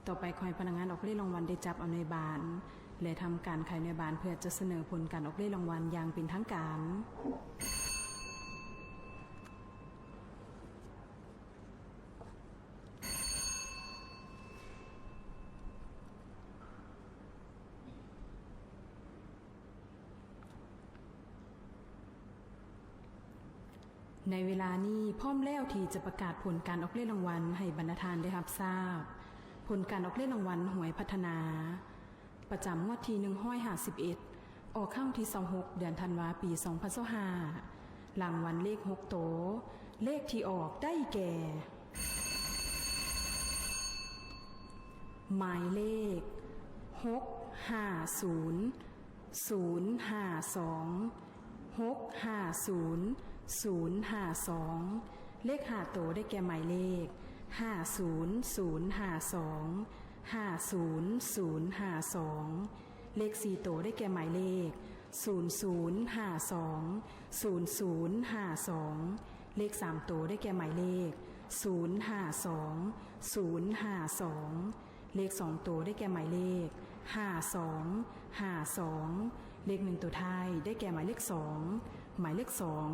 ຕໍ່ໄປ ຂໍໃຫ້ພະນັກງານອອກເລກລາງວັນໄດ້ຈັບເອົາໜ່ວຍບານ ແລະ ທຳການໄຂໜ່ວຍບານ ເພື່ອຈະສະເໜີຜົນການອອກເລກລາງວັນຢ່າງເປັນທາງການ. ໃນເວລານີ້ພ້ອມແລ້ວທີ່ຈະປະກາດຜົນການອອກເລກລາງວັນໃຫ້ບັນດາທ່ານໄດ້ຮັບຊາບ. ຜົນການອອກເລກລາງວັນຫວຍພັດທະນາ ປະຈຳງວດທີໜຶ່ງຮ້ອຍຫ້າສິບເອັດ ອອກຄັ້ງທີຊາວຫົກ ເດືອນທັນວາ ປີສອງພັນຊາວຫ້າ ລາງວັນເລກຫົກໂຕ ເລກທີ່ອອກໄດ້ແກ່ ໝາຍເລກ ຫົກຫ້າສູນ ສູນຫ້າສອງ ຫົກຫ້າສູນ ສູນຫ້າສອງ. ເລກຫ້າໂຕໄດ້ແກ່ໝາຍເລກ ຫ້າສູນ ສູນຫ້າສອງ ຫ້າສູນ ສູນຫ້າສອງ. ເລກສີ່ໂຕໄດ້ແກ່ໝາຍເລກ ສູນສູນຫ້າສອງ ສູນສູນຫ້າສອງ. ເລກສາມໂຕໄດ້ແກ່ໝາຍເລກ ສູນຫ້າສອງ ສູນຫ້າສອງ. ເລກສອງໂຕໄດ້ແກ່ໝາຍເລກ ຫ້າສອງ ຫ້າສອງ. ເລກໜຶ່ງໂຕທ້າຍໄດ້ແກ່ໝາຍເລກສອງ ໝາຍເລກສອງ